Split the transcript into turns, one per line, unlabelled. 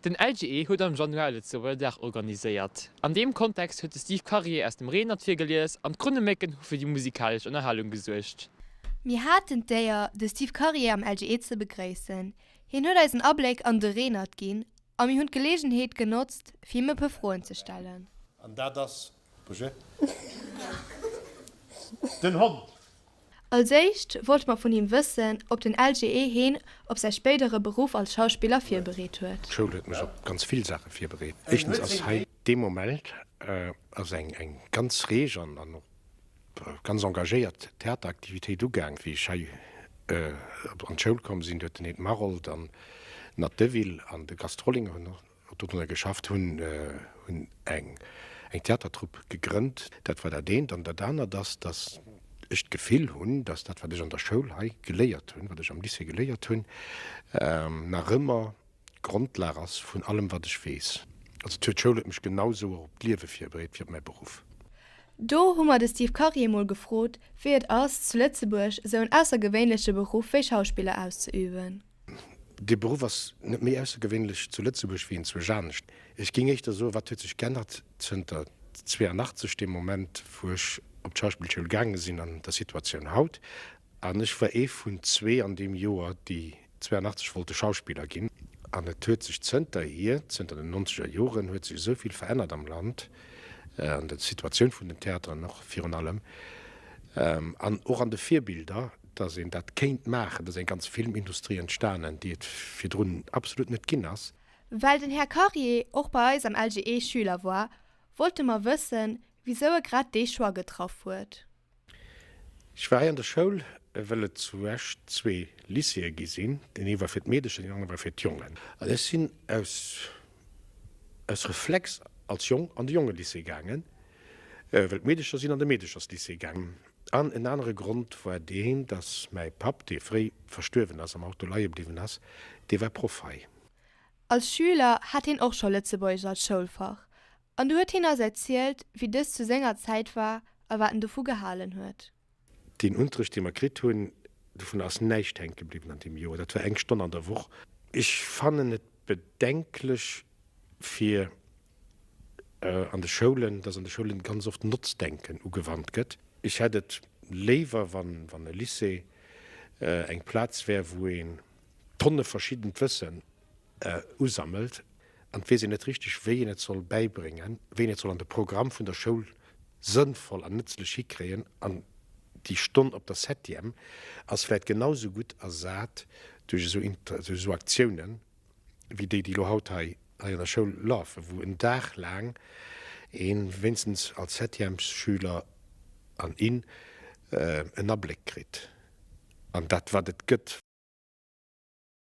Den LGE huet am Januar e Lëtzebuerger Dag organiséiert. An deem Kontext huet de Steve Karier aus dem Renert virgelies an d'Krunnemécken hu fir déi musikalesch Ënnerhalung gesuergt.
Mir haten d'Éier, de Steve Karier am LGE ze begréissen. Hien huet eis en Abléck an de Renert ginn a mir hunn d'Geleegenheet genotzt, fir him e puer Froen ze stellen.
An dat ass, Bouger, den Hond.
Als éischt wollte mer vun him wëssen, ob den LGE heen op säi spéidere Beruff als Schauspiller virbereet huet.
D'Schoul huet mech op ganz vill Saache virbereet. Éischtens ass hei dee Moment ass eng eng ganz reg an an och ganz engagéiert Theateraktivitéit ugaang. Wéi ech hei an d'Schoul komm sinn, huet den Ed Maroldt an Nat Deville an de Gast Rollinger hunn och dorunner geschafft, hunn hunn eng eng Theatertrupp gegrënnt. Dat war dat eent. An dat anert ass, datt ech d'Gefill hunn, datt dat, wat ech an der Schoul hei geléiert hunn, wat ech am Lycée geléiert hunn, nach ëmmer d'Grondlag ass vun allem, wat ech weess. Also d'Schoul huet mech genau sou och op d'Liewe virbereet wéi op mäi Beruff.
Do hu mer de Steve Karier mol gefrot, wéi et ass, zu Lëtzebuerg esou en aussergewéinleche Beruff wéi Schauspiller auszeüben.
Dee Beruff ass net méi aussergewéinlech zu Lëtzebuerg wéi enzwousch anescht. Ech géing éischter soen, wat huet sech geännert zënter 82, deem Moment wou ech op d'Schauspillschoul gaange sinn, an der Situatioun haut. An ech war ee vun zwee an deem Joer, déi 82 wollte Schauspiller ginn. An et huet sech zënterhier, zënter den nonzeger Joren, huet sech esou vill verännert am Land, an der Situatioun vun den Theateren och virun allem, an och an de Virbilder, dass een dat kéint maachen, dass eng ganz Filmindustrie entstanen, déi et virdrun absolut net ginn ass.
Well den Här Karier och bei eis am LGE Schüler war, wollte mer wëssen, wisou e grad dee Choix getraff huet.
Ech war hei an der Schoul, well et zu Esch zwee Lycéeë gi sinn. Deen ee war fir d'Meedecher, deen anere war fir d'Jongen. An ech sinn aus aus Reflex als Jong an de Jongelycée gaangen, well d'Meedecher sinn an de Meedecherslycée gaangen. An en anere Grond war deen, dass mäi Papp, dee fréi verstuerwen ass, am Auto leie bliwwen ass, dee war Proff hei.
Als Schüler hat hien och scho Lëtzebuergesch als Schoulfach, an du huet hien eis erzielt, wéi dëst zu senger Zäit war a wat en dovu gehalen huet.
Deen Unterrecht, dee mer kritt hunn, dovun ass näischt hänke bliwwen an deem Joer. Dat war eng Stonn an der Woch. Ech fannen et bedenklech fir an de Schoulen, dass an de Schoulen ganz oft Notzdenken ugewannt gëtt. Ech hätt et léiwer, wann e Lycée eng Plaz wär, wou een Tonne verschiddent Wëssen usammelt an et weess een net richteg, wéi een et soll bäibréngen, wéi een et soll an de Programm vun der Schoul sënnvoll an nëtzlech hikréien. An déi Stonn op der Septième ass vläicht genau sou gutt ersat duerch esou Aktiounen, wéi déi, déi elo haut hei an der Schoul lafen, wou en Dag laang ee wéinstens als Septièmesschüler an in en Abléck kritt an dat, wat et gëtt.